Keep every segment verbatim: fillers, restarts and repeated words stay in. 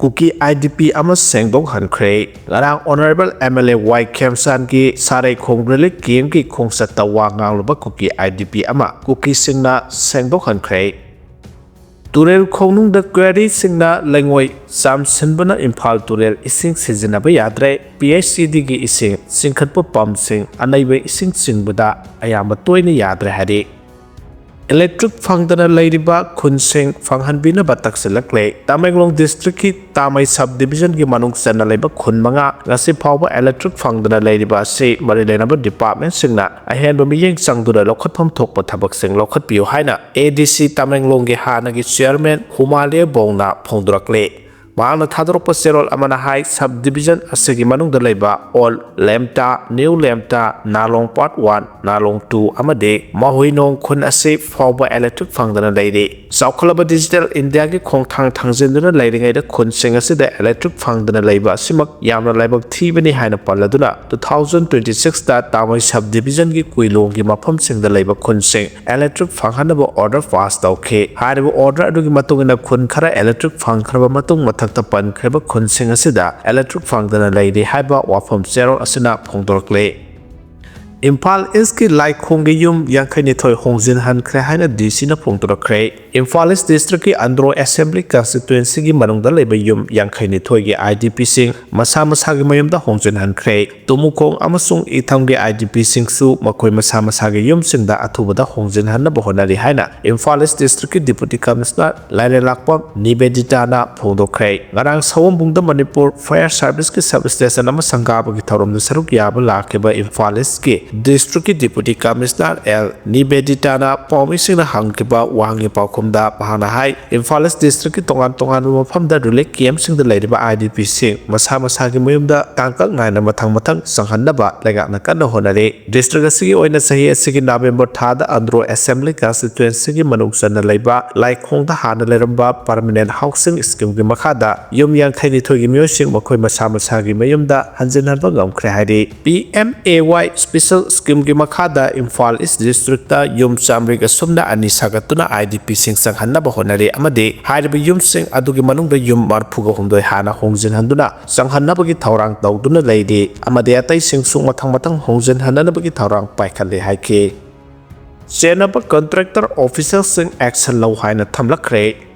Kuki I D ꯄꯤ ꯑꯃ ꯁꯦꯡꯗꯣꯛꯍꯟꯈ꯭ꯔꯦ꯫ ꯉꯔꯥꯡ Honourable M L A Y ꯈꯦꯝꯆꯥꯟꯒꯤ ꯁꯥꯔꯩꯈꯣꯡ relief camp ꯀꯤ ꯈꯣꯡꯆꯠꯇ ꯋꯥ ꯉꯥꯡꯂꯨꯕ ꯀꯨꯀꯤ ꯑꯥꯏ ꯗꯤ ꯄꯤ ꯑꯃ ꯀꯨꯀꯤꯁꯤꯡꯅ ꯁꯦꯡꯗꯣꯛꯍꯟꯈ꯭ꯔꯦ꯫ ꯇꯨꯔꯦꯜ ꯈꯣꯡꯅꯨꯡꯗ quarry ꯁꯤꯡꯅ ꯂꯩꯉꯣꯏ ꯆꯥꯝꯁꯤꯟꯕꯅ ꯏꯝꯐꯥꯜ ꯇꯨꯔꯦꯜ ꯏꯁꯤꯡ ꯁꯤꯖꯤꯟꯅꯕ ꯌꯥꯗ꯭ꯔꯦ꯫ P H E D ꯒꯤ ꯏꯁꯤꯡ ꯆꯤꯡꯈꯠꯄ pump ꯁꯤꯡ ꯑꯅꯩꯕ ꯏꯁꯤꯡ ꯆꯤꯡꯕꯗ ꯑꯌꯥꯝꯕ ꯇꯣꯏꯅ ꯌꯥꯗ꯭ꯔꯦ ꯍꯥꯏꯔꯤ꯫ Electric ꯐꯪꯗꯅ ꯂꯩꯔꯤꯕ ꯈꯨꯟꯁꯤꯡ ꯐꯪꯍꯟꯕꯤꯅꯕ ꯇꯛꯁꯤꯜꯂꯛꯂꯦ꯫ ꯇꯃꯦꯡꯂꯣꯡ district ꯀꯤ ꯇꯥꯃꯩ sub division ꯒꯤ ꯃꯅꯨꯡ ꯆꯟꯅ ꯂꯩꯕ ꯈꯨꯟ ꯃꯉꯥ ꯉꯁꯤ ꯐꯥꯎꯕ electric ꯐꯪꯗꯅ ꯂꯩꯔꯤꯕ ꯑꯁꯤ ꯃꯔꯤ ꯂꯩꯅꯕ department ꯁꯤꯡꯅ ꯑꯍꯦꯟꯕ ꯃꯤꯠꯌꯦꯡ ꯆꯪꯗꯨꯅ ꯂꯧꯈꯠꯐꯝ ꯊꯣꯛꯄ ꯊꯕꯛꯁꯤꯡ ꯂꯧꯈꯠꯄꯤꯌꯨ ꯍꯥꯏꯅ A D C ꯇꯃꯦꯡꯂꯣꯡꯒꯤ ꯍꯥꯟꯅꯒꯤ chairman ꯍꯨꯃꯥꯂꯦ ꯕꯣꯡꯅ ꯐꯣꯡꯗꯣꯔꯛꯂꯤ꯫ ꯃꯍꯥꯛꯅ ꯊꯥꯗꯣꯔꯛꯄ ꯆꯦꯔꯣꯜ ꯑꯃꯅ ꯍꯥꯏ, sub division ꯑꯁꯤꯒꯤ ꯃꯅꯨꯡꯗ ꯂꯩꯕ Old Lamta, New Lamta, Nalong Part one, Nalong Two ꯑꯃꯗꯤ ꯃꯍꯨꯏꯅꯣꯡ ꯈꯨꯟ ꯑꯁꯤ ꯐꯥꯎꯕ electric ꯐꯪꯗꯅ ꯂꯩꯔꯤ꯫ ꯆꯥꯎꯈꯠꯂꯕ digital India ꯒꯤ ꯈꯣꯡꯊꯥꯡ ꯊꯥꯡꯖꯤꯟꯗꯨꯅ ꯂꯩꯔꯤꯉꯩꯗ ꯈꯨꯟꯁꯤꯡ ꯑꯁꯤꯗ electric ꯐꯪꯗꯅ ꯂꯩꯕ ꯑꯁꯤꯃꯛ ꯌꯥꯝꯅ ꯂꯥꯏꯕꯛ ꯊꯤꯕꯅꯤ ꯍꯥꯏꯅ ꯄꯜꯂꯗꯨꯅ, two thousand twenty six ꯇ ꯇꯥꯃꯩ sub division ꯒꯤ ꯀꯨꯏꯂꯣꯡꯒꯤ ꯃꯐꯝꯁꯤꯡꯗ ꯂꯩꯕ ꯈꯨꯟꯁꯤꯡ electric ꯐꯪꯍꯟꯅꯕ order pass ꯇꯧꯈꯤ꯫ ꯍꯥꯏꯔꯤꯕ order ꯑꯗꯨꯒꯤ ꯃꯇꯨꯡ ꯏꯟꯅ ꯈꯨꯟ ꯈꯔ electric ꯐꯪꯈ꯭ꯔꯕ ꯃꯇꯨꯡ, ꯃꯊꯛꯇ ꯄꯟꯈ꯭ꯔꯤꯕ ꯈꯨꯟꯁꯤꯡ ꯑꯁꯤꯗ electric ꯐꯪꯗꯅ ꯂꯩꯔꯤ ꯍꯥꯏꯕ ꯋꯥꯐꯝ ꯆꯦꯔꯣꯜ ꯑꯁꯤꯅ ꯐꯣꯡꯗꯣꯔꯛꯂꯤ꯫ ꯏꯝꯐꯥꯜ East ꯀꯤ ꯂꯥꯏꯈꯣꯡꯒꯤ ꯌꯨꯝ ꯌꯥꯡꯈꯩ ꯅꯤꯊꯣꯏ ꯍꯣꯡꯖꯤꯟꯍꯟꯈ꯭ꯔꯦ ꯍꯥꯏꯅ D C ꯅ ꯐꯣꯡꯗꯣꯔꯛꯈ꯭ꯔꯦ꯫ ꯏꯝꯐꯥꯜ East district ꯀꯤ ꯑꯟꯗ꯭ꯔꯣ assembly constituency ꯒꯤ ꯃꯅꯨꯡꯗ ꯂꯩꯕ ꯌꯨꯝ ꯌꯥꯡꯈꯩ ꯅꯤꯊꯣꯏꯒꯤ I D P ꯁꯤꯡ ꯃꯁꯥ ꯃꯁꯥꯒꯤ ꯃꯌꯨꯝꯗ ꯍꯣꯡꯖꯤꯟꯍꯟꯈ꯭ꯔꯦ꯫ ꯇꯨꯃꯨꯈꯣꯡ ꯑꯃꯁꯨꯡ ꯏꯊꯝꯒꯤ I D P ꯁꯤꯡꯁꯨ ꯃꯈꯣꯏ ꯃꯁꯥ ꯃꯁꯥꯒꯤ ꯌꯨꯝꯁꯤꯡꯗ ꯑꯊꯨꯕꯗ ꯍꯣꯡꯖꯤꯟꯍꯟꯅꯕ ꯍꯣꯠꯅꯔꯤ ꯍꯥꯏꯅ ꯏꯝꯐꯥꯜ East district ꯀꯤ Deputy Commissioner ꯂꯥꯏꯔꯦꯟꯂꯥꯛꯄꯝ ꯅꯤꯕꯦꯗꯤꯇꯥꯅ ꯐꯣꯡꯗꯣꯛꯈ꯭ꯔꯦ꯫ ꯉꯔꯥꯡ ꯁꯑꯣꯝꯕꯨꯡꯗ ꯃꯅꯤꯄꯨꯔ Fire Service ꯀꯤ sub station ꯑꯃ ꯁꯪꯒꯥꯕꯒꯤ ꯊꯧꯔꯝꯗ ꯁꯔꯨꯛ ꯌꯥꯕ ꯂꯥꯛꯈꯤꯕ ꯏꯝꯐꯥꯜ East ꯀꯤ district ꯀꯤ Deputy Commissioner L ꯅꯤꯕꯦꯗꯤꯇꯥꯅ ꯄꯥꯎꯃꯤꯁꯤꯡꯅ ꯍꯪꯈꯤꯕ ꯋꯥꯍꯪꯒꯤ ꯄꯥꯎꯈꯨꯝꯗ ꯃꯍꯥꯛꯅ ꯍꯥꯏ, ꯏꯝꯐꯥꯜ East district ꯀꯤ ꯇꯣꯉꯥꯟ ꯇꯣꯉꯥꯟꯕ ꯃꯐꯝꯗ relief camp ꯁꯤꯡꯗ ꯂꯩꯔꯤꯕ I D P ꯁꯤꯡ ꯃꯁꯥ ꯃꯁꯥꯒꯤ ꯃꯌꯨꯝꯗ ꯇꯥꯡꯀꯛ ꯅꯥꯏꯅ ꯃꯊꯪ ꯃꯊꯪ ꯆꯪꯍꯟꯅꯕ ꯂꯩꯉꯥꯛꯅ ꯀꯟꯅ ꯍꯣꯠꯅꯔꯤ꯫ District ꯑꯁꯤꯒꯤ ꯑꯣꯏꯅ ꯆꯍꯤ ꯑꯁꯤꯒꯤ November ꯊꯥꯗ ꯑꯟꯗ꯭ꯔꯣ assembly constituency ꯒꯤ ꯃꯅꯨꯡ ꯆꯟꯅ ꯂꯩꯕ ꯂꯥꯏꯈꯣꯡꯗ ꯍꯥꯟꯅ ꯂꯩꯔꯝꯕ permanent housing scheme ꯒꯤ ꯃꯈꯥꯗ ꯌꯨꯝ ꯌꯥꯡꯈꯩ ꯅꯤꯊꯣꯏꯒꯤ ꯃꯤꯑꯣꯏꯁꯤꯡ ꯃꯈꯣꯏ ꯃꯁꯥ ꯃꯁꯥꯒꯤ ꯃꯌꯨꯝꯗ ꯍꯟꯖꯤꯟꯍꯟꯕ ꯉꯝꯈ꯭ꯔꯦ ꯍꯥꯏꯔꯤ꯫ P M A Y special ꯁ꯭ꯀꯤꯝꯒꯤ ꯃꯈꯥꯗ ꯏꯝꯐꯥꯜ ꯏꯁ ꯗꯤꯁꯇ꯭ꯔꯤꯛꯇ ꯌꯨꯝ ꯆꯥꯃꯔꯤꯒ ꯁꯨꯞꯅ ꯑꯅꯤ ꯁꯥꯒꯠꯇꯨꯅ IDPꯁꯤꯡ ꯆꯪꯍꯟꯅꯕ ꯍꯣꯠꯅꯔꯤ ꯑꯃꯗꯤ ꯍꯥꯏꯔꯤꯕ ꯌꯨꯝꯁꯤꯡ ꯑꯗꯨꯒꯤ ꯃꯅꯨꯡꯗ ꯌꯨꯝ ꯃꯔꯤꯐꯨꯒ ꯍꯨꯝꯗꯣꯏ ꯍꯥꯟꯅ ꯍꯣꯡꯖꯤꯟꯍꯟꯗꯨꯅ ꯆꯪꯍꯟꯅꯕꯒꯤ ꯊꯧꯔꯥꯡ ꯇꯧꯗꯨꯅ ꯂꯩꯔꯤ ꯑꯃꯗꯤ ꯑꯇꯩꯁꯤꯡꯁꯨ ꯃꯊꯪ ꯃꯊꯪ ꯍꯣꯡꯖꯤꯟꯍꯟꯅꯕꯒꯤ ꯊꯧꯔꯥꯡ ꯄꯥꯏꯈꯠꯂꯤ ꯍꯥꯏꯈꯤ꯫ ꯆꯦꯟꯅꯕ ꯀꯟꯇ꯭ꯔꯦꯛꯇꯔ ꯑꯣꯐꯤꯁꯦꯜꯁꯤꯡ action ꯂꯧ ꯍꯥꯏꯅ ꯊꯝꯂꯛꯈ꯭ꯔꯦ꯫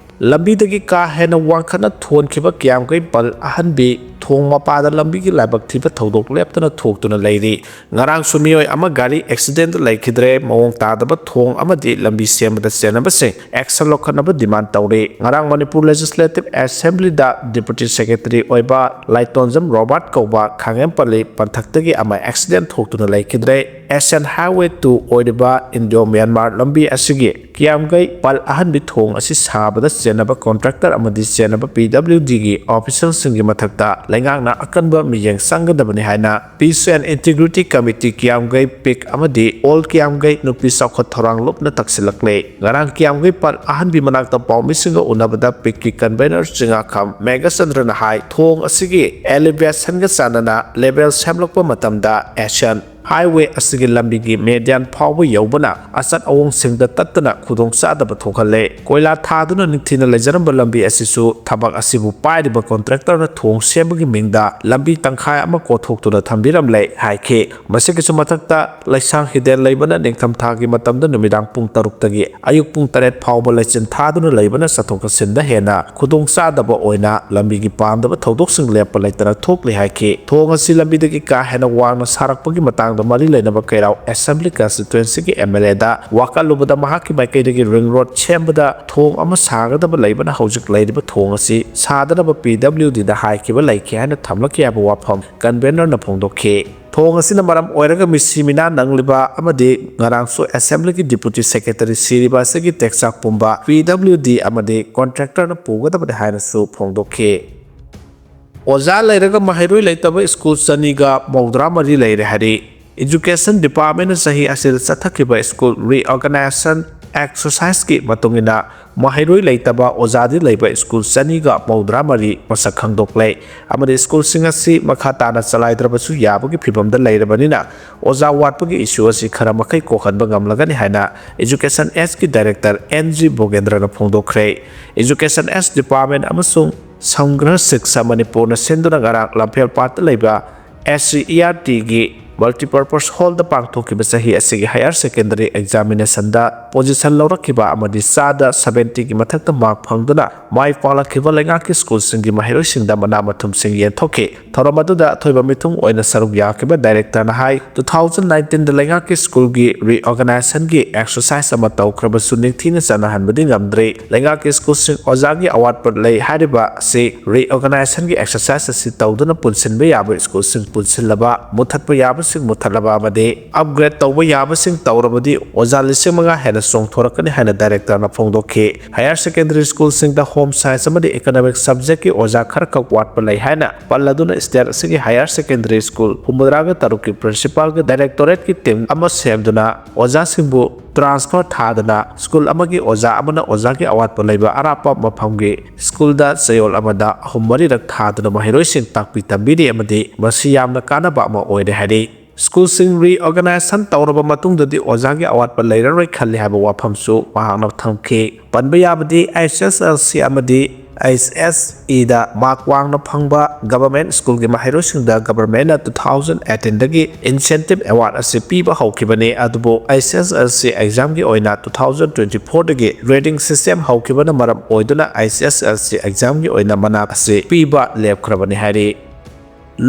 ꯂꯝꯕꯤꯗꯒꯤ ꯀꯥ ꯍꯦꯟꯅ ꯋꯥꯡꯈꯠꯅ ꯊꯣꯟꯈꯤꯕ ꯀꯤꯌꯥꯝꯒꯩ ꯄꯜ ꯑꯍꯟꯕꯤ ꯊꯣꯡ ꯃꯄꯥꯗ ꯂꯝꯕꯤꯒꯤ ꯂꯥꯏꯕꯛ ꯊꯤꯕ ꯊꯧꯗꯣꯛ ꯂꯦꯞꯇꯅ ꯊꯣꯛꯇꯨꯅ ꯂꯩꯔꯤ꯫ ꯉꯔꯥꯡꯁꯨ ꯃꯤꯑꯣꯏ ꯑꯃ ꯒꯥꯔꯤ ꯑꯦꯛꯁꯤꯗꯦꯟꯗ ꯂꯩꯈꯤꯗ꯭ꯔꯦ꯫ ꯃꯑꯣꯡ ꯇꯥꯗꯕ ꯊꯣꯡ ꯑꯃꯗꯤ ꯂꯝꯕꯤ ꯁꯦꯝꯕꯗ ꯆꯦꯟꯅꯕꯁꯤꯡ action ꯂꯧꯈꯠꯅꯕ demand ꯇꯧꯔꯤ꯫ ꯉꯔꯥꯡ ꯃꯅꯤꯄꯨꯔ Legislative Assemblyꯗ Deputy Secretary ꯑꯣꯏꯕ ꯂꯥꯏꯇꯣꯟꯖꯝ ꯔꯣꯕꯥꯔꯠ ꯀꯧꯕ ꯈꯥꯉꯦꯝꯄꯜꯂꯤ ꯄꯟꯊꯛꯇꯒꯤ ꯑꯃ accident ꯊꯣꯛꯇꯨꯅ ꯂꯩꯈꯤꯗ꯭ꯔꯦ꯫ Asian Highway two ꯑꯣꯏꯔꯤꯕ Indo Myanmar ꯂꯝꯕꯤ ꯑꯁꯤꯒꯤ ꯀꯤꯌꯥꯝꯒꯩ ꯄꯜ ꯑꯍꯟꯕꯤ ꯊꯣꯡ ꯑꯁꯤ ꯁꯥꯕꯗ ꯆꯦꯟꯅꯕ ꯀꯣꯟꯇ꯭ꯔꯦꯛꯇꯔ ꯑꯃꯗꯤ ꯆꯦꯟꯅꯕ PWDꯒꯤ ꯑꯣꯐꯤꯁꯤꯌꯦꯜꯁꯤꯡꯒꯤ ꯃꯊꯛꯇ ꯂꯩꯉꯥꯛꯅ ꯑꯀꯟꯕ ꯃꯤꯠꯌꯦꯡ ꯆꯪꯒꯗꯕꯅꯤ ꯍꯥꯏꯅ Peace and Integrity Committee ꯀꯤꯌꯥꯝꯒꯩ ꯄꯤꯛ ꯑꯃꯗꯤ All ꯀꯤꯌꯥꯝꯒꯩ ꯅꯨꯄꯤ ꯆꯥꯎꯈꯠ ꯊꯧꯔꯥꯡ ꯂꯨꯞꯅ ꯇꯛꯁꯤꯜꯂꯛꯂꯦ꯫ ꯉꯔꯥꯡ ꯀꯤꯌꯥꯝꯒꯩ ꯄꯜ ꯑꯍꯟꯕꯤ ꯃꯅꯥꯛꯇ ꯄꯥꯎꯃꯤꯁꯤꯡꯒ ꯎꯅꯕꯗ ꯄꯤꯛꯀꯤ convener ꯆꯤꯉꯥꯈꯝ ꯃꯦꯘꯆꯟꯗ꯭ꯔꯅ ꯍꯥꯏ, ꯊꯣꯡ ꯑꯁꯤꯒꯤ elevationꯒ ꯆꯥꯟꯅꯅ level ꯁꯦꯝꯂꯛꯄ ꯃꯇꯝꯗ Asian Highway ꯑꯁꯤꯒꯤ ꯂꯝꯕꯤꯒꯤ median ꯐꯥꯎꯕ ꯌꯧꯕꯅ ꯑꯆꯠ ꯑꯋꯣꯡꯁꯤꯡꯗ ꯇꯠꯇꯅ ꯈꯨꯗꯣꯡꯆꯥꯗꯕ ꯊꯣꯛꯍꯜꯂꯦ꯫ ꯀꯣꯏꯂꯥ ꯊꯥꯗꯨꯅ ꯅꯤꯡꯊꯤꯅ ꯂꯩꯖꯔꯝꯕ ꯂꯝꯕꯤ ꯑꯁꯤꯁꯨ ꯊꯕꯛ ꯑꯁꯤꯕꯨ ꯄꯥꯏꯔꯤꯕ ꯀꯣꯟꯇ꯭ꯔꯦꯛꯇꯔꯅ ꯊꯣꯡ ꯁꯦꯝꯕꯒꯤ ꯃꯤꯡꯗ ꯂꯝꯕꯤ ꯇꯪꯈꯥꯏ ꯑꯃ ꯀꯣꯊꯣꯛꯇꯨꯅ ꯊꯝꯕꯤꯔꯝꯂꯦ ꯍꯥꯏꯈꯤ꯫ ꯃꯁꯤꯒꯤꯁꯨ ꯃꯊꯛꯇ ꯂꯩꯁꯥꯡ ꯍꯤꯗꯦꯟ ꯂꯩꯕꯅ ꯅꯤꯡꯊꯝꯊꯥꯒꯤ ꯃꯇꯝꯗ ꯅꯨꯃꯤꯗꯥꯡ ꯄꯨꯡ ꯇꯔꯨꯛꯇꯒꯤ ꯑꯌꯨꯛ ꯄꯨꯡ ꯇꯔꯦꯠ ꯐꯥꯎꯕ ꯂꯩꯆꯤꯟ ꯊꯥꯗꯨꯅ ꯂꯩꯕꯅ ꯆꯠꯊꯣꯛ ꯆꯠꯁꯤꯟꯗ ꯍꯦꯟꯅ ꯈꯨꯗꯣꯡꯆꯥꯗꯕ ꯑꯣꯏꯅ ꯂꯝꯕꯤꯒꯤ ꯄꯥꯝꯗꯕ ꯊꯧꯗꯣꯛꯁꯤꯡ ꯂꯦꯞꯄ ꯂꯩꯇꯅ ꯊꯣꯛꯂꯤ ꯍꯥꯏꯈꯤ꯫ ꯊꯣꯡ ꯑꯁꯤ ꯂꯝꯕꯤꯗꯒꯤ ꯀꯥ ꯍꯦꯟꯅ ꯋꯥꯡꯅ ꯁꯥꯔꯛꯄꯒꯤ ꯃꯇꯥꯡꯗ ꯃꯔꯤ ꯂꯩꯅꯕ ꯀꯩꯔꯥꯎ Assembly Constituencyꯒꯤ MLAꯗ ꯋꯥꯀꯠꯂꯨꯕꯗ ꯃꯍꯥꯛꯀꯤ ꯃꯥꯏꯀꯩꯗꯒꯤ ring road ꯁꯦꯝꯕꯗ ꯊꯣꯡ ꯑꯃ ꯁꯥꯒꯗꯕ ꯂꯩꯕꯅ ꯍꯧꯖꯤꯛ ꯂꯩꯔꯤꯕ ꯊꯣꯡ ꯑꯁꯤ ꯁꯥꯗꯅꯕ PWDꯗ ꯍꯥꯏꯈꯤꯕ ꯂꯩꯈꯤ ꯍꯥꯏꯅ ꯊꯝꯂꯛꯈꯤ ꯍꯥꯏꯕ ꯋꯥꯐꯝ convenerꯅ ꯐꯣꯡꯗꯣꯛꯈꯤ꯫ ꯊꯣꯡ ꯑꯁꯤꯅ ꯃꯔꯝ ꯑꯣꯏꯔꯒ ꯃꯤꯁꯤ ꯃꯤꯅꯥ ꯅꯪꯂꯤꯕ ꯑꯃꯗꯤ ꯉꯔꯥꯡꯁꯨ Assemblyꯒꯤ Deputy Secretary ꯁꯤꯔꯤꯕ ꯑꯁꯤꯒꯤ ꯇꯦꯛꯆꯥꯛ ꯄꯨꯝꯕ PWD ꯑꯃꯗꯤ ꯀꯣꯟꯇ꯭ꯔꯦꯛꯇꯔꯅ ꯄꯨꯒꯗꯕꯅꯤ ꯍꯥꯏꯅꯁꯨ ꯐꯣꯡꯗꯣꯛꯈꯤ꯫ ꯑꯣꯖꯥ ꯂꯩꯔꯒ ꯃꯍꯩꯔꯣꯏ ꯂꯩꯇꯕ ꯁ꯭ꯀꯨꯜ ꯆꯅꯤꯒ ꯃꯧꯗ꯭ꯔꯥ ꯃꯔꯤ ꯂꯩꯔꯦ ꯍꯥꯏꯔꯤ꯫ Education Departmentꯅ ꯆꯍꯤ ꯑꯁꯤꯗ ꯆꯠꯊꯈꯤꯕ ꯁ꯭ꯀꯨꯜ reorganization ꯑꯦꯛꯁꯔꯁꯥꯏꯁꯀꯤ ꯃꯇꯨꯡ ꯏꯟꯅ ꯃꯍꯩꯔꯣꯏ ꯂꯩꯇꯕ ꯑꯣꯖꯥꯗꯤ ꯂꯩꯕ ꯁ꯭ꯀꯨꯜ ꯆꯅꯤꯒ ꯃꯧꯗ꯭ꯔꯥ ꯃꯔꯤ ꯃꯁꯛ ꯈꯪꯗꯣꯛꯂꯦ꯫ ꯑꯃꯗꯤ ꯁ꯭ꯀꯨꯜꯁꯤꯡ ꯑꯁꯤ ꯃꯈꯥ ꯇꯥꯅ ꯆꯂꯥꯏꯗ꯭ꯔꯕꯁꯨ ꯌꯥꯕꯒꯤ ꯐꯤꯕꯝꯗ ꯂꯩꯔꯕꯅꯤꯅ ꯑꯣꯖꯥ ꯋꯥꯠꯄꯒꯤ ꯏꯁꯨ ꯑꯁꯤ ꯈꯔ ꯃꯈꯩ ꯀꯣꯛꯍꯟꯕ ꯉꯝꯂꯒꯅꯤ ꯍꯥꯏꯅ Education H ꯀꯤ Director N G ꯕꯣꯒꯦꯟꯗ꯭ꯔꯅ ꯐꯣꯡꯗꯣꯛꯈ꯭ꯔꯦ꯫ Education H Department ꯑꯃꯁꯨꯡ ꯁꯝꯒ꯭ꯔ ꯁꯤꯛꯁꯥ ꯃꯅꯤꯄꯨꯔꯅ ꯁꯤꯟꯗꯨꯅ ꯉꯔꯥꯡ ꯂꯝꯐꯦꯜ ꯄꯥꯠꯇ ꯂꯩꯕ S C E R T ꯒꯤ Multipurpose Hall ꯗ ꯄꯥꯡꯊꯣꯛꯈꯤꯕ ꯆꯍꯤ ꯑꯁꯤꯒꯤ Higher Secondary Examination ꯗ position ꯂꯧꯔꯛꯈꯤꯕ ꯑꯃꯗꯤ ꯆꯥꯗ seventy ꯒꯤ ꯃꯊꯛꯇ mark ꯐꯪꯗꯨꯅ ꯃꯥꯏ ꯄꯥꯛꯂꯛꯈꯤꯕ ꯂꯩꯉꯥꯛꯀꯤ ꯁ꯭ꯀꯨꯜꯁꯤꯡꯒꯤ ꯃꯍꯩꯔꯣꯏꯁꯤꯡꯗ ꯃꯅꯥ ꯃꯊꯨꯝꯁꯤꯡ ꯌꯦꯟꯊꯣꯛꯈꯤ꯫ ꯊꯧꯔꯝ ꯑꯗꯨꯗ ꯑꯊꯣꯏꯕ ꯃꯤꯊꯨꯡ ꯑꯣꯏꯅ ꯁꯔꯨꯛ ꯌꯥꯈꯤꯕ Director ꯅ ꯍꯥꯏ, two thousand nineteen ꯗ ꯂꯩꯉꯥꯛꯀꯤ ꯁ꯭ꯀꯨꯜꯒꯤ reorganization ꯒꯤ exercise ꯑꯃ ꯇꯧꯈ꯭ꯔꯕꯁꯨ ꯅꯤꯡꯊꯤꯅ ꯆꯠꯅꯍꯟꯕꯗꯤ ꯉꯝꯗ꯭ꯔꯤ꯫ ꯂꯩꯉꯥꯛꯀꯤ ꯁ꯭ꯀꯨꯜꯁꯤꯡ ꯑꯣꯖꯥꯒꯤ ꯑꯋꯥꯠꯄ ꯂꯩ ꯍꯥꯏꯔꯤꯕ ꯑꯁꯤ reorganization ꯒꯤ exercise ꯑꯁꯤ ꯇꯧꯗꯨꯅ ꯄꯨꯟꯁꯤꯟꯕ ꯌꯥꯕ ꯁ꯭ꯀꯨꯜꯁꯤꯡ ꯄꯨꯟꯁꯤꯜꯂꯕ, ꯃꯨꯊꯠꯄ ꯌꯥꯕꯁꯤꯡ ꯃꯨꯊꯠꯂꯕ ꯑꯃꯗꯤ upgrade ꯇꯧꯕ ꯌꯥꯕꯁꯤꯡ ꯇꯧꯔꯕꯗꯤ ꯑꯣꯖꯥ ꯂꯤꯁꯤꯡ ꯃꯉꯥ ꯍꯦꯟꯅ ꯆꯣꯡꯊꯣꯔꯛꯀꯅꯤ ꯍꯥꯏꯅ Director ꯅ ꯐꯣꯡꯗꯣꯛꯈꯤ꯫ Higher Secondary ꯁ꯭ꯀꯨꯜꯁꯤꯡꯗ Home Science ꯑꯃꯗꯤ Economic subject ꯀꯤ ꯑꯣꯖꯥ ꯈꯔꯈꯛ ꯋꯥꯠꯄ ꯂꯩ ꯍꯥꯏꯅ ꯄꯜꯂꯗꯨꯅ state ꯑꯁꯤꯒꯤ Higher Secondary ꯁ꯭ꯀꯨꯜ ꯍꯨꯝꯐꯨꯇꯔꯥꯒ ꯇꯔꯨꯛꯀꯤ principal ꯒ directorate ꯀꯤ team ꯑꯃ ꯁꯦꯝꯗꯨꯅ ꯑꯣꯖꯥꯁꯤꯡꯕꯨ transfer ꯊꯥꯗꯨꯅ ꯁ꯭ꯀꯨꯜ ꯑꯃꯒꯤ ꯑꯣꯖꯥ ꯑꯃꯅ ꯑꯣꯖꯥꯒꯤ ꯑꯋꯥꯠꯄ ꯂꯩꯕ ꯑꯔꯥꯞꯄ ꯃꯐꯝꯒꯤ ꯁ꯭ꯀꯨꯜꯗ ꯆꯌꯣꯜ ꯑꯃꯗ ꯑꯍꯨꯝ ꯃꯔꯤꯔꯛ ꯊꯥꯗꯨꯅ ꯃꯍꯩꯔꯣꯏꯁꯤꯡ ꯇꯥꯛꯄꯤ ꯇꯝꯕꯤꯔꯤ ꯑꯃꯗꯤ ꯃꯁꯤ ꯌꯥꯝꯅ ꯀꯥꯟꯅꯕ ꯑꯃ ꯑꯣꯏꯔꯦ ꯍꯥꯏꯔꯤ꯫ ꯁ꯭ꯀꯨꯜꯁꯤꯡ reorganization ꯇꯧꯔꯕ ꯃꯇꯨꯡꯗꯗꯤ ꯑꯣꯖꯥꯒꯤ ꯑꯋꯥꯠꯄ ꯂꯩꯔꯔꯣꯏ ꯈꯜꯂꯤ ꯍꯥꯏꯕ ꯋꯥꯐꯝꯁꯨ ꯃꯍꯥꯛꯅ ꯊꯝꯈꯤ꯫ ꯄꯟꯕ ꯌꯥꯕꯗꯤ H S L C ꯑꯃꯗꯤ H S E ꯗ mark ꯋꯥꯡꯅ ꯐꯪꯕ government ꯁ꯭ꯀꯨꯜꯒꯤ ꯃꯍꯩꯔꯣꯏꯁꯤꯡꯗ government ꯅ two thousand eighteen ꯗꯒꯤ incentive award ꯑꯁꯤ ꯄꯤꯕ ꯍꯧꯈꯤꯕꯅꯤ, ꯑꯗꯨꯕꯨ H S L C exam ꯒꯤ ꯑꯣꯏꯅ two thousand twenty four ꯗꯒꯤ grading system ꯍꯧꯈꯤꯕꯅ ꯃꯔꯝ ꯑꯣꯏꯗꯨꯅ H S L C exam ꯒꯤ ꯑꯣꯏꯅ ꯃꯅꯥ ꯑꯁꯤ ꯄꯤꯕ ꯂꯦꯞꯈ꯭ꯔꯕꯅꯤ ꯍꯥꯏꯔꯤ꯫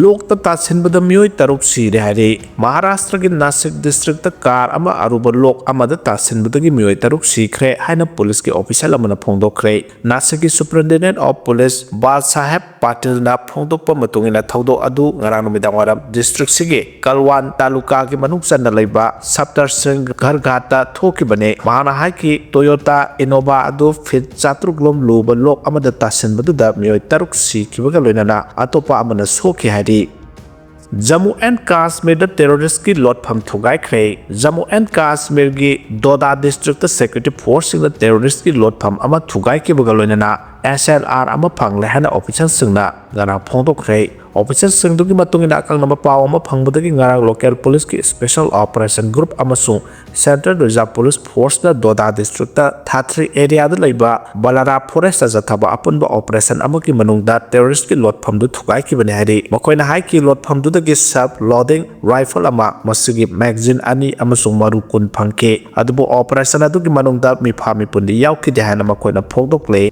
ꯂꯣꯛꯇ ꯇꯥꯁꯤꯟꯕꯗ ꯃꯤꯑꯣꯏ ꯇꯔꯨꯛ ꯁꯤꯔꯦ ꯍꯥꯏꯔꯤ꯫ ꯃꯍꯥꯔꯥꯁꯇ꯭ꯔꯒꯤ ꯅꯥꯁꯤꯛ district ꯇ car ꯑꯃ ꯑꯔꯨꯕ ꯂꯣꯛ ꯑꯃꯗ ꯇꯥꯁꯤꯟꯕꯗꯒꯤ ꯃꯤꯑꯣꯏ ꯇꯔꯨꯛ ꯁꯤꯈ꯭ꯔꯦ ꯍꯥꯏꯅ ꯄꯨꯂꯤꯁꯀꯤ official ꯑꯃꯅ ꯐꯣꯡꯗꯣꯛꯈ꯭ꯔꯦ꯫ ꯅꯥꯁꯤꯛꯀꯤ Superintendent of Police ꯕꯥꯜ ꯁꯥꯍꯦꯕ ꯄꯥꯇꯤꯜꯅ ꯐꯣꯡꯗꯣꯛꯄ ꯃꯇꯨꯡ ꯏꯟꯅ ꯊꯧꯗꯣꯛ ꯑꯗꯨ ꯉꯔꯥꯡ ꯅꯨꯃꯤꯗꯥꯡ ꯋꯥꯏꯔꯝ district ꯁꯤꯒꯤ ꯀꯜꯋꯥꯟ ꯇꯥꯂꯨꯀꯥꯒꯤ ꯃꯅꯨꯡ ꯆꯟꯅ ꯂꯩꯕ ꯁꯞꯇꯔ ꯁꯤꯡ ꯘꯔꯒꯥꯠꯇ ꯊꯣꯛꯈꯤꯕꯅꯤ꯫ ꯃꯍꯥꯛꯅ ꯍꯥꯏꯈꯤ, Toyota Innova ꯑꯗꯨ feet ꯆꯥꯇ꯭ꯔꯨꯛ ꯂꯣꯝ ꯂꯨꯕ ꯂꯣꯛ ꯑꯃꯗ ꯇꯥꯁꯤꯟꯕꯗꯨꯗ ꯃꯤꯑꯣꯏ ꯇꯔꯨꯛ ꯁꯤꯈꯤꯕꯒ ꯂꯣꯏꯅꯅ ꯑꯇꯣꯞꯄ ꯑꯃꯅ ꯁꯣꯛꯈꯤ ꯍꯥꯏꯔꯤ꯫ ꯖꯝꯃꯨ ꯑꯦꯟ ꯀꯥꯁꯃꯤꯔꯗ ꯇꯦꯔꯣꯔꯤꯁꯀꯤ ꯂꯣꯠꯐꯝ ꯊꯨꯒꯥꯏꯈ꯭ꯔꯦ꯫ ꯖꯝꯃꯨ ꯑꯦꯟ ꯀꯥꯁꯃꯤꯔꯒꯤ ꯗꯣꯗꯥ ꯗꯤꯁꯇ꯭ꯔꯤꯛꯇ ꯁꯦꯀ꯭ꯌꯨꯔꯤꯇꯤ ꯐꯣꯔꯁꯁꯤꯡꯅ ꯇꯦꯔꯣꯔꯤꯁꯀꯤ ꯂꯣꯠꯐꯝ ꯑꯃ ꯊꯨꯒꯥꯏꯈꯤꯕꯒ ꯂꯣꯏꯅꯅ ꯑꯦꯁ ꯑꯦꯜ ꯑꯥꯔ ꯑꯃ ꯐꯪꯂꯦ ꯍꯥꯏꯅ ꯑꯣꯐꯤꯁꯤꯌꯦꯜꯁꯤꯡꯅ ꯉꯔꯥꯡ ꯐꯣꯡꯗꯣꯛꯈ꯭ꯔꯦ꯫ ꯑꯣꯐꯤꯁꯤꯌꯦꯜꯁꯤꯡꯗꯨꯒꯤ ꯃꯇꯨꯡ ꯏꯟꯅ, ꯑꯀꯛꯅꯕ ꯄꯥꯎ ꯑꯃ ꯐꯪꯕꯗꯒꯤ ꯉꯔꯥꯡ ꯂꯣꯀꯦꯜ ꯄꯨꯂꯤꯁꯀꯤ ꯁ꯭ꯄꯦꯁꯦꯜ ꯑꯣꯄꯔꯦꯁꯟ ꯒ꯭ꯔꯨꯞ ꯑꯃꯁꯨꯡ ꯁꯦꯟꯇ꯭ꯔꯦꯜ ꯔꯤꯖꯥꯔꯚ ꯄꯨꯂꯤꯁ ꯐꯣꯔꯁꯅ ꯗꯣꯗꯥ ꯗꯤꯁꯇ꯭ꯔꯤꯛꯇ ꯊꯥꯊ꯭ꯔꯤ ꯑꯦꯔꯤꯌꯥꯗ ꯂꯩꯕ ꯕꯂꯥꯔꯥ ꯐꯣꯔꯦꯁꯇ ꯆꯠꯊꯕ ꯑꯄꯨꯟꯕ ꯑꯣꯄꯔꯦꯁꯟ ꯑꯃꯒꯤ ꯃꯅꯨꯡꯗ ꯇꯦꯔꯣꯔꯤꯁꯀꯤ ꯂꯣꯠꯐꯝꯗꯨ ꯊꯨꯒꯥꯏꯈꯤꯕꯅꯤ ꯍꯥꯏꯔꯤ꯫ ꯃꯈꯣꯏꯅ ꯍꯥꯏꯈꯤ, ꯂꯣꯠꯐꯝꯗꯨꯗꯒꯤ ꯁꯦꯜꯐ ꯂꯣꯗꯤꯡ ꯔꯥꯏꯐꯜ ꯑꯃ, ꯃꯁꯤꯒꯤ ꯃꯦꯒꯥꯖꯤꯟ ꯑꯅꯤ ꯑꯃꯁꯨꯡ ꯃꯔꯨ ꯀꯨꯟ ꯐꯪꯈꯤ, ꯑꯗꯨꯕꯨ ꯑꯣꯄꯔꯦꯁꯟ ꯑꯗꯨꯒꯤ ꯃꯅꯨꯡꯗ ꯃꯤꯐꯥ ꯃꯤꯄꯨꯟꯗꯤ ꯌꯥꯎꯈꯤꯗꯦ ꯍꯥꯏꯅ ꯃꯈꯣꯏꯅ ꯐꯣꯡꯗꯣꯛꯂꯦ꯫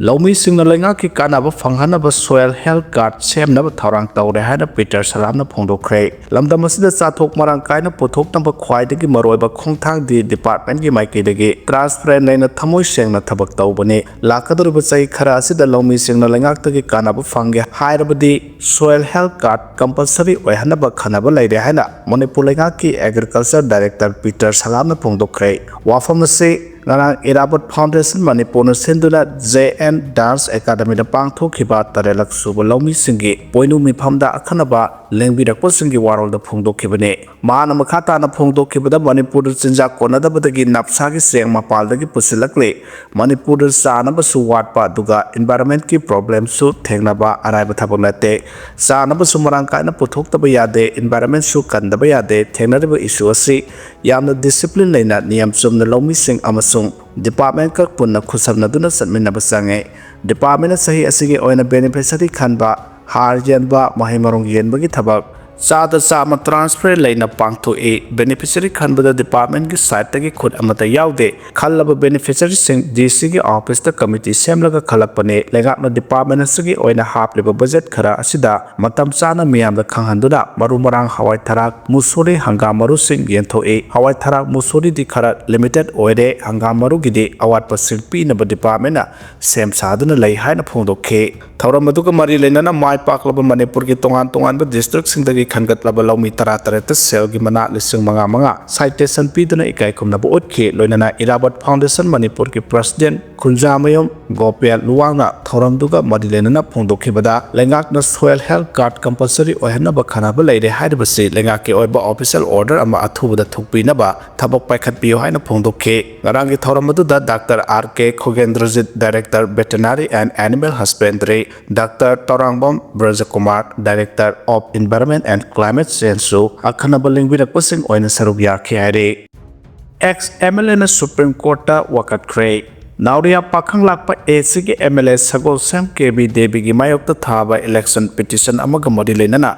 ꯂꯧꯃꯤꯁꯤꯡꯅ ꯂꯩꯉꯥꯛꯀꯤ ꯀꯥꯟꯅꯕ ꯐꯪꯍꯟꯅꯕ ꯁꯣꯏꯜ ꯍꯦꯜꯊ ꯀꯥꯔꯗ ꯁꯦꯝꯅꯕ ꯊꯧꯔꯥꯡ ꯇꯧꯔꯦ ꯍꯥꯏꯅ ꯄꯤꯇꯔ ꯁꯂꯥꯝꯅ ꯐꯣꯡꯗꯣꯛꯈ꯭ꯔꯦ꯫ ꯂꯝꯗꯝ ꯑꯁꯤꯗ ꯆꯥꯊꯣꯛ ꯃꯔꯥꯡ ꯀꯥꯏꯅ ꯄꯨꯊꯣꯛꯅꯕ ꯈ꯭ꯋꯥꯏꯗꯒꯤ ꯃꯔꯨꯑꯣꯏꯕ ꯈꯣꯡꯊꯥꯡꯗꯤ ꯗꯤꯄꯥꯔꯠꯃꯦꯟꯒꯤ ꯃꯥꯏꯀꯩꯗꯒꯤ ꯇ꯭ꯔꯥꯟꯁꯄꯔꯦꯟ ꯂꯩꯅ ꯊꯃꯣꯏ ꯁꯦꯡꯅ ꯊꯕꯛ ꯇꯧꯕꯅꯤ꯫ ꯂꯥꯛꯀꯗꯧꯔꯤꯕ ꯆꯍꯤ ꯈꯔ ꯑꯁꯤꯗ ꯂꯧꯃꯤꯁꯤꯡꯅ ꯂꯩꯉꯥꯛꯇꯒꯤ ꯀꯥꯟꯅꯕ ꯐꯪꯒꯦ ꯍꯥꯏꯔꯕꯗꯤ ꯁꯣꯏꯜ ꯍꯦꯜꯊ ꯀꯥꯔꯗ ꯀꯝꯄꯜꯁꯔꯤ ꯑꯣꯏꯍꯟꯅꯕ ꯈꯟꯅꯕ ꯂꯩꯔꯦ ꯍꯥꯏꯅ ꯃꯅꯤꯄꯨꯔ ꯂꯩꯉꯥꯛꯀꯤ ꯑꯦꯒ꯭ꯔꯤꯀꯜꯆꯔ ꯗꯥꯏꯔꯦꯛꯇꯔ ꯄꯤꯇꯔ ꯁꯂꯥꯝꯅ ꯐꯣꯡꯗꯣꯛꯈ꯭ꯔꯦ꯫ ꯋꯥꯐꯝ ꯑꯁꯤ ꯉꯔꯥꯡ ꯏꯔꯥꯕꯣꯠ ꯐꯥꯎꯟꯗꯦꯁꯟ ꯃꯅꯤꯄꯨꯔꯅ ꯁꯤꯟꯗꯨꯅ ꯖꯦ ꯑꯦꯟ ꯗꯥꯟꯁ ꯑꯦꯀꯥꯗꯃꯤꯗ ꯄꯥꯡꯊꯣꯛꯈꯤꯕ ꯇꯔꯦꯠꯂꯛ ꯁꯨꯕ ꯂꯧꯃꯤꯁꯤꯡꯒꯤ ꯄꯣꯏꯅꯨ ꯃꯤꯐꯝꯗ ꯑꯈꯟꯅꯕ ꯂꯦꯡꯕꯤꯔꯛꯄꯁꯤꯡꯒꯤ ꯋꯥꯔꯣꯜꯗ ꯐꯣꯡꯗꯣꯛꯈꯤꯕꯅꯤ꯫ ꯃꯍꯥꯛꯅ ꯃꯈꯥ ꯇꯥꯅ ꯐꯣꯡꯗꯣꯛꯈꯤꯕꯗ, ꯃꯅꯤꯄꯨꯔꯗ ꯆꯤꯟꯖꯥꯛ ꯀꯣꯟꯅꯗꯕꯗꯒꯤ ꯅꯞꯁꯥꯒꯤ ꯆꯦꯡ ꯃꯄꯥꯟꯗꯒꯤ ꯄꯨꯁꯤꯜꯂꯛꯂꯤ꯫ ꯃꯅꯤꯄꯨꯔꯗ ꯆꯥꯅꯕꯁꯨ ꯋꯥꯠꯄ, ꯑꯗꯨꯒ ꯏꯟꯚꯥꯏꯔꯣꯟꯃꯦꯟꯠꯀꯤ ꯄ꯭ꯔꯣꯕ꯭ꯂꯦꯝꯁꯨ ꯊꯦꯡꯅꯕ ꯑꯔꯥꯏꯕ ꯊꯕꯛ ꯅꯠꯇꯦ꯫ ꯆꯥꯅꯕꯁꯨ ꯃꯔꯥꯡ ꯀꯥꯏꯅ ꯄꯨꯊꯣꯛꯇꯕ ꯌꯥꯗꯦ, ꯏꯟꯚꯥꯏꯔꯣꯟꯃꯦꯟꯠꯁꯨ ꯀꯟꯗꯕ ꯌꯥꯗꯦ꯫ ꯊꯦꯡꯅꯔꯤꯕ ꯏꯁꯨ ꯑꯁꯤ ꯌꯥꯝꯅ ꯗꯤꯁꯤꯄ꯭ꯂꯤꯟ ꯂꯩꯅ, ꯅꯤꯌꯝ ꯆꯨꯝꯅ ꯂꯧꯃꯤꯁꯤꯡ ꯑꯃꯁꯨꯡ ꯗꯤꯄꯥꯔꯠꯃꯦꯟꯠ ꯈꯛ ꯄꯨꯟꯅ ꯈꯨꯠꯁꯝꯅꯗꯨꯅ ꯆꯠꯃꯤꯟꯅꯕ ꯆꯪꯉꯤ꯫ ꯗꯤꯄꯥꯔꯠꯃꯦꯟꯠꯅ ꯆꯍꯤ ꯑꯁꯤꯒꯤ ꯑꯣꯏꯅ ꯕꯦꯅꯤꯐꯤꯁꯔꯤ ꯈꯟꯕ, ꯍꯥꯔ ꯌꯦꯟꯕ, ꯃꯍꯩ ꯃꯔꯣꯡ ꯌꯦꯟꯕꯒꯤ ꯊꯕꯛ ꯆꯥꯗ ꯆꯥꯝꯃ ꯇ꯭ꯔꯥꯟꯁꯄꯔꯦꯟꯠ ꯂꯩꯅ ꯄꯥꯡꯊꯣꯛꯏ꯫ ꯕꯦꯅꯤꯐꯤꯁꯔꯤ ꯈꯟꯕꯗ ꯗꯤꯄꯥꯔꯠꯃꯦꯟꯠꯀꯤ ꯁꯥꯏꯠꯇꯒꯤ ꯈꯨꯠ ꯑꯃꯠꯇ ꯌꯥꯎꯗꯦ꯫ ꯈꯜꯂꯕ ꯕꯦꯅꯤꯐꯤꯁꯔꯤꯁꯤꯡ ꯗꯤ ꯁꯤꯒꯤ ꯑꯣꯐꯤꯁꯇ ꯀꯃꯤꯇꯤ ꯁꯦꯝꯂꯒ ꯈꯜꯂꯛꯄꯅꯤ꯫ ꯂꯩꯉꯥꯛꯅ ꯗꯤꯄꯥꯔꯠꯃꯦꯟꯠ ꯑꯁꯤꯒꯤ ꯑꯣꯏꯅ ꯍꯥꯞꯂꯤꯕ ꯕꯖꯦꯠ ꯈꯔ ꯑꯁꯤꯗ ꯃꯇꯝ ꯆꯥꯅ ꯃꯤꯌꯥꯝꯗ ꯈꯪꯍꯟꯗꯨꯅ ꯃꯔꯨ ꯃꯔꯥꯡ, ꯍꯋꯥꯏ ꯊꯔꯥꯛ, ꯃꯨꯁꯣꯔꯤ, ꯍꯪꯒꯥꯝ ꯃꯔꯨꯁꯤꯡ ꯌꯦꯟꯊꯣꯛꯏ꯫ ꯍꯋꯥꯏ ꯊꯔꯥꯛ, ꯃꯨꯁꯣꯔꯤꯗꯤ ꯈꯔ ꯂꯤꯃꯤꯇꯦꯗ ꯑꯣꯏꯔꯦ꯫ ꯍꯪꯒꯥꯝ ꯃꯔꯨꯒꯤꯗꯤ ꯑꯋꯥꯠꯄꯁꯤꯡ ꯄꯤꯅꯕ ꯗꯤꯄꯥꯔꯠꯃꯦꯟꯠꯅ ꯁꯦꯝ ꯁꯥꯗꯨꯅ ꯂꯩ ꯍꯥꯏꯅ ꯐꯣꯡꯗꯣꯛꯈꯤ꯫ ꯊꯧꯔꯝ ꯑꯗꯨꯒ ꯃꯔꯤ ꯂꯩꯅꯅ ꯃꯥꯏ ꯄꯥꯛꯂꯕ ꯃꯅꯤꯄꯨꯔꯒꯤ ꯇꯣꯉꯥꯟ ꯇꯣꯉꯥꯟꯕ ꯗꯤꯁꯇ꯭ꯔꯤꯛꯁꯤꯡꯗꯒꯤ ꯈꯟꯒꯠꯂꯕ ꯂꯧꯃꯤ ꯇꯔꯥ ꯇꯔꯦꯠꯇ ꯁꯦꯜꯒꯤ ꯃꯅꯥ ꯂꯤꯁꯤꯡ ꯃꯉꯥ ꯃꯉꯥ citation ꯄꯤꯗꯨꯅ ꯏꯀꯥꯏ ꯈꯨꯝꯅꯕ ꯎꯠꯈꯤ꯫ ꯂꯣꯏꯅꯅ ꯏꯔꯥꯕꯠ ꯐꯥꯎꯟꯗꯦꯁꯟ ꯃꯅꯤꯄꯨꯔꯒꯤ ꯄ꯭ꯔꯁꯤꯗꯦꯟ ꯈꯨꯟꯖꯥꯃꯌꯨꯝ ꯒꯣꯄꯦꯜ ꯂꯨꯋꯥꯡꯅ ꯊꯧꯔꯝꯗꯨꯒ ꯃꯔꯤ ꯂꯩꯅꯅ ꯐꯣꯡꯗꯣꯛꯈꯤꯕꯗ, ꯂꯩꯉꯥꯛꯅ soil health card compulsory ꯑꯣꯏꯍꯟꯅꯕ ꯈꯟꯅꯕ ꯂꯩꯔꯦ ꯍꯥꯏꯔꯤꯕꯁꯤ ꯂꯩꯉꯥꯛꯀꯤ ꯑꯣꯏꯕ official order ꯑꯃ ꯑꯊꯨꯕꯗ ꯊꯣꯛꯄꯤꯅꯕ ꯊꯕꯛ ꯄꯥꯏꯈꯠꯄꯤꯌꯨ ꯍꯥꯏꯅ ꯐꯣꯡꯗꯣꯛꯈꯤ꯫ ꯉꯔꯥꯡꯒꯤ ꯊꯧꯔꯝ ꯑꯗꯨꯗ doctor R K Khogendrajit, Director Veterinary and Animal Husbandry, doctor Thourangbam Brajakumar, Director of Environment and Climate Change ꯁꯨ ꯑꯈꯟꯅꯕ ꯂꯦꯡꯕꯤꯔꯛꯄꯁꯤꯡ ꯑꯣꯏꯅ ꯁꯔꯨꯛ ꯌꯥꯈꯤ ꯍꯥꯏꯔꯤ꯫ Ex MLA ꯅ Supreme Court ꯇ ꯋꯥꯀꯠꯈ꯭ꯔꯦ꯫ ꯅꯥꯎꯔꯤꯌꯥ ꯄꯥꯈꯪ ꯂꯥꯛꯄ A C ꯒꯤ MLA ꯁꯒꯣꯜꯁꯦꯝ ꯀꯦ ꯕꯤ ꯗꯦꯕꯤꯒꯤ ꯃꯥꯌꯣꯛꯇ ꯊꯥꯕ election petition ꯑꯃꯒ ꯃꯔꯤ ꯂꯩꯅꯅ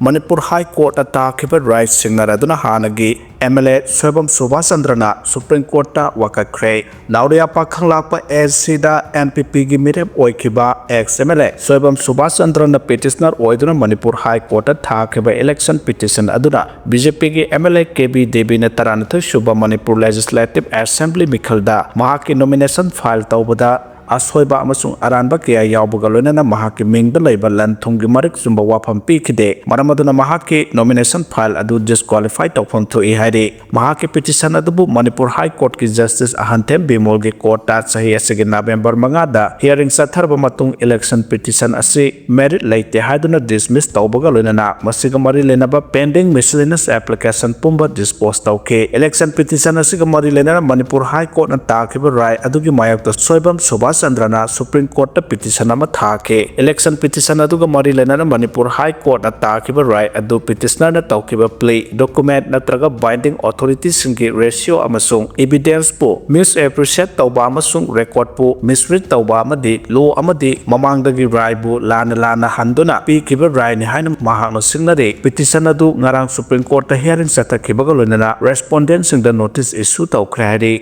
ꯃꯅꯤꯄꯨꯔ High Court ꯇ ꯇꯥꯈꯤꯕ ꯔꯥꯏ ꯁꯤꯡꯅꯔꯗꯨꯅ ꯍꯥꯟꯅꯒꯤ MLA Soibam Subhas ꯆꯟꯗ꯭ꯔꯅ Supreme Court ꯇ ꯋꯥꯀꯠꯈ꯭ꯔꯦ꯫ ꯅꯥꯎꯔꯤꯌꯥ ꯄꯥꯈꯪ ꯂꯥꯛꯄ A C the N P P ꯒꯤ ꯃꯤꯔꯦꯞ ꯑꯣꯏꯈꯤꯕ ex MLA Soibam Subhas ꯆꯟꯗ꯭ꯔꯅ petitioner ꯑꯣꯏꯗꯨꯅ ꯃꯅꯤꯄꯨꯔ High Court ꯇ ꯊꯥꯈꯤꯕ election petition ꯑꯗꯨꯅ B J P ꯒꯤ MLA ꯀꯦ ꯕꯤ ꯗꯦꯕꯤꯅ ꯇꯔꯥꯅꯤꯊꯣꯏ ꯁꯨꯕ ꯃꯅꯤꯄꯨꯔ Legislative Assembly ꯃꯤꯈꯜꯗ ꯃꯍꯥꯛꯀꯤ nomination file ꯇꯧꯕꯗ ꯑꯁꯣꯏꯕ ꯑꯃꯁꯨꯡ ꯑꯔꯥꯟꯕ ꯀꯌꯥ ꯌꯥꯎꯕꯒ ꯂꯣꯏꯅꯅ ꯃꯍꯥꯛꯀꯤ ꯃꯤꯡꯗ ꯂꯩꯕ ꯂꯟ ꯊꯨꯝꯒꯤ ꯃꯔꯤꯛ ꯆꯨꯝꯕ ꯋꯥꯐꯝ ꯄꯤꯈꯤꯗꯦ꯫ ꯃꯔꯝ ꯑꯗꯨꯅ ꯃꯍꯥꯛꯀꯤ nomination file ꯑꯗꯨ disqualify ꯇꯧꯐꯝ ꯊꯣꯛꯏ ꯍꯥꯏꯔꯤ꯫ ꯃꯍꯥꯛꯀꯤ petition ꯑꯗꯨꯕꯨ ꯃꯅꯤꯄꯨꯔ High Court ꯀꯤ Justice ꯑꯍꯟꯊꯦꯝ ꯕꯤꯃꯣꯜꯒꯤ court ꯇ ꯆꯍꯤ ꯑꯁꯤꯒꯤ November ꯃꯉꯥꯗ hearing ꯆꯠꯊꯔꯕ ꯃꯇꯨꯡ election petition ꯑꯁꯤ merit ꯂꯩꯇꯦ ꯍꯥꯏꯗꯨꯅ dismiss ꯇꯧꯕꯒ ꯂꯣꯏꯅꯅ ꯃꯁꯤꯒ ꯃꯔꯤ ꯂꯩꯅꯕ pending miscellaneous application ꯄꯨꯝꯕ dispose ꯇꯧꯈꯤ꯫ Election petition ꯑꯁꯤꯒ ꯃꯔꯤ ꯂꯩꯅꯅ ꯃꯅꯤꯄꯨꯔ High Court ꯅ ꯇꯥꯈꯤꯕ ꯔꯥꯏ ꯑꯗꯨꯒꯤ ꯃꯥꯌꯣꯛꯇ ꯁꯣꯏꯕꯝ ꯁꯨꯕꯥꯁ ꯆꯟꯗ꯭ꯔꯅ Supreme Court ꯇ petition ꯑꯃ ꯊꯥꯈꯤ꯫ Election petition ꯑꯗꯨꯒ ꯃꯔꯤ ꯂꯩꯅꯅ ꯃꯅꯤꯄꯨꯔ High Court ꯅ ꯇꯥꯈꯤꯕ ꯔꯥꯏ ꯑꯗꯨ petitioner ꯅ ꯇꯧꯈꯤꯕ plea, document ꯅꯠꯇ꯭ꯔꯒ binding authority ꯁꯤꯡꯒꯤ ratio ꯑꯃꯁꯨꯡ evidence ꯄꯨ misappreciate ꯇꯧꯕ ꯑꯃꯁꯨꯡ record ꯄꯨ misread ꯇꯧꯕ ꯑꯃꯗꯤ law ꯑꯃꯗꯤ ꯃꯃꯥꯡꯗꯒꯤ ꯔꯥꯏꯕꯨ ꯂꯥꯟꯅ ꯂꯥꯟꯅ ꯍꯟꯗꯨꯅ ꯄꯤꯈꯤꯕ ꯔꯥꯏꯅꯤ ꯍꯥꯏꯅ ꯃꯍꯥꯛꯅ ꯁꯤꯡꯅꯔꯤ꯫ Petition ꯑꯗꯨ ꯉꯔꯥꯡ Supreme Court ꯇ hearing ꯆꯠꯊꯈꯤꯕꯒ ꯂꯣꯏꯅꯅ respondent ꯁꯤꯡꯗ notice issue ꯇꯧꯈ꯭ꯔꯦ ꯍꯥꯏꯔꯤ꯫